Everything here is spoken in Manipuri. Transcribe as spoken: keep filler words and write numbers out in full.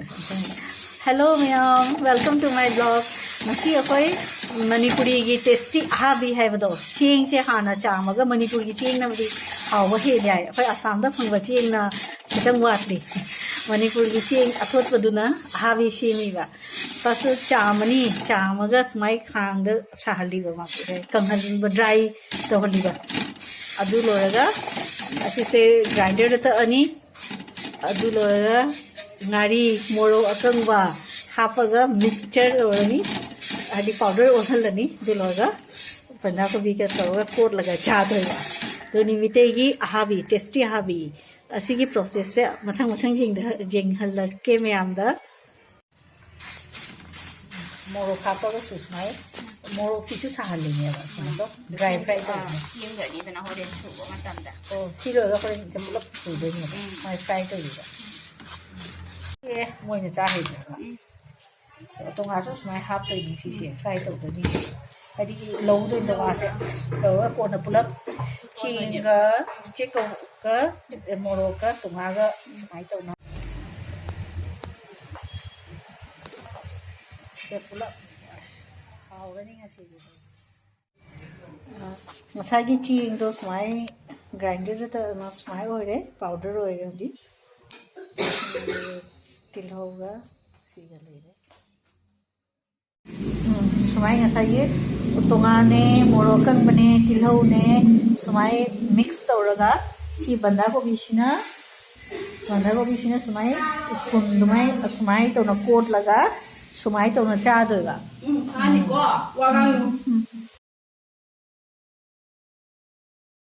Hello ꯃꯌꯥꯝ, welcome to my blog. ꯉꯁꯤ ꯑꯩꯈꯣꯏ ꯃꯅꯤꯄꯨꯔꯤꯒꯤ ꯇꯦꯁꯇꯤ ꯑꯍꯥꯕꯤ ꯍꯥꯏꯕꯗꯣ, ꯆꯦꯡꯁꯦ ꯍꯥꯟꯅ ꯆꯥꯝꯃꯒ, ꯃꯅꯤꯄꯨꯔꯒꯤ ꯆꯦꯡꯅꯕꯨꯗꯤ ꯍꯥꯎꯕ ꯍꯦꯜꯂꯤ ꯍꯥꯏ, ꯑꯩꯈꯣꯏ ꯑꯁꯥꯝꯗ ꯐꯪꯕ ꯆꯦꯡꯅ ꯈꯤꯇꯪ ꯋꯥꯠꯂꯤ꯫ ꯃꯅꯤꯄꯨꯔꯒꯤ ꯆꯦꯡ ꯑꯊꯣꯠꯄꯗꯨꯅ ꯑꯍꯥꯕꯤ ꯁꯦꯝꯃꯤꯕ꯫ ꯐꯥꯔꯁꯇ ꯆꯥꯝꯃꯅꯤ, ꯆꯥꯝꯃꯒ ꯁꯨꯃꯥꯏ ꯈꯥꯡꯗ ꯁꯥꯍꯜꯂꯤꯕ, ꯃꯥꯁꯦ ꯀꯪꯍꯜꯂꯤꯕ, ꯗ꯭ꯔꯥꯏ ꯇꯧꯍꯜꯂꯤꯕ꯫ ꯑꯗꯨ ꯂꯣꯏꯔꯒ ꯑꯁꯤꯁꯦ ꯒ꯭ꯔꯥꯏꯟꯗꯔꯗ ꯇꯛꯑꯅꯤ꯫ ꯑꯗꯨ ꯂꯣꯏꯔꯒ ꯉꯥꯔꯤ, ꯃꯣꯔꯣꯛ ꯑꯀꯪꯕ ꯍꯥꯞꯄꯒ ꯃꯤꯛꯁꯆꯔ ꯇꯧꯔꯅꯤ, ꯍꯥꯏꯗꯤ ꯄꯥꯎꯗꯔ ꯑꯣꯜꯍꯜꯂꯅꯤ꯫ ꯑꯗꯨ ꯂꯣꯏꯔꯒ ꯕꯟꯙꯥꯀꯣꯕꯤꯒ ꯇꯧꯔꯒ ꯀꯣꯠꯂꯒ ꯆꯥꯗꯣꯏꯕ꯫ ꯑꯗꯨꯅꯤ ꯃꯤꯇꯩꯒꯤ ꯑꯍꯥꯕꯤ, ꯇꯦꯁꯇꯤ ꯑꯍꯥꯕꯤ꯫ ꯑꯁꯤꯒꯤ ꯄ꯭ꯔꯣꯁꯦꯁꯁꯦ ꯃꯊꯪ ꯃꯊꯪ ꯌꯦꯡꯗ-, ꯌꯦꯡꯍꯜꯂꯛꯀꯦ ꯃꯌꯥꯝꯗ꯫ ꯃꯣꯔꯣꯛ ꯍꯥꯞꯄꯒꯁꯨ ꯁꯨꯃꯥꯏ, ꯃꯣꯔꯣꯛꯁꯤꯁꯨ ꯁꯥꯍꯜꯂꯤꯅꯦꯕ, ꯁꯨꯃꯥꯏꯅ ꯗ꯭ꯔꯥꯏ ꯐ꯭ꯔꯥꯏ ꯇꯧꯔꯤꯅꯦ꯫ ꯁꯦꯝꯒ꯭ꯔꯅꯤꯗꯅ ꯍꯣꯔꯦꯟ ꯁꯨꯕ ꯃꯇꯝꯗ꯫ ꯑꯣ, ꯁꯤ ꯂꯣꯏꯔꯒ ꯍꯣꯔꯦꯟ ꯁꯦ ꯄꯨꯂꯞ ꯁꯨꯗꯣꯏꯅꯦꯕ, ꯁꯨꯃꯥꯏ ꯐ꯭ꯔꯥꯏ ꯇꯧꯔꯤꯕ꯫ ꯑꯦ, ꯃꯣꯏꯅ ꯆꯥ ꯍꯩꯇ꯭ꯔꯕ꯫ ꯇꯣꯉꯥꯟꯁꯨ ꯁꯨꯃꯥꯏꯅ ꯍꯥꯞꯇꯣꯏꯅꯤ ꯁꯤꯁꯦ, ꯐ꯭ꯔꯥꯏ ꯇꯧꯗꯣꯏꯅꯤ꯫ ꯍꯥꯏꯗꯤ ꯂꯧꯗꯣꯏꯅꯤ ꯇꯣꯉꯥꯟꯁꯦ꯫ ꯇꯧꯔꯒ ꯀꯣꯟꯅ ꯄꯨꯂꯞ ꯆꯦꯡꯒ, ꯆꯦꯡꯀꯧꯒ, ꯃꯣꯔꯣꯛꯀ, ꯇꯣꯉꯥꯟꯒ ꯁꯨꯃꯥꯏꯅ ꯇꯧꯅ꯫ ꯁꯦ ꯄꯨꯂꯞ꯫ ꯑꯁ, ꯍꯥꯎꯔꯅꯤ ꯉꯁꯤꯗꯤ꯫ ꯉꯁꯥꯏꯒꯤ ꯆꯦꯡꯗꯣ ꯁꯨꯃꯥꯏ ꯒ꯭ꯔꯥꯏꯟꯗꯔꯗ ꯇꯛꯑꯒ ꯁꯨꯃꯥꯏ ꯑꯣꯏꯔꯦ, ꯄꯥꯎꯗꯔ ꯑꯣꯏꯔꯦ ꯍꯧꯖꯤꯛ꯫ ꯇꯤꯜꯍꯧꯒ ꯁꯤꯒ ꯂꯩꯔꯦ꯫ ꯎꯝ, ꯁꯨꯃꯥꯏ ꯉꯁꯥꯏꯒꯤ ꯇꯣꯉꯥꯟꯅꯦ, ꯃꯣꯔꯣꯛ ꯑꯀꯪꯕꯅꯦ, ꯇꯤꯜꯍꯧꯅꯦ, ꯁꯨꯃꯥꯏ ꯃꯤꯛꯁ ꯇꯧꯔꯒ ꯁꯤ ꯕꯟꯙꯥ ꯀꯣꯕꯤꯁꯤꯅ, ꯕꯟꯙꯥ ꯀꯣꯕꯤꯁꯤꯅ ꯁꯨꯃꯥꯏ ꯁ꯭ꯄꯨꯟ ꯑꯗꯨꯃꯥꯏ, ꯑꯁꯨꯃꯥꯏ ꯇꯧꯅ ꯀꯣꯠꯂꯒ ꯁꯨꯃꯥꯏ ꯇꯧꯅ ꯆꯥꯗꯣꯏꯕ꯫ ꯎꯝ, ꯐꯥꯅꯤꯀꯣ, ꯋꯥ ꯉꯥꯡꯅꯨ꯫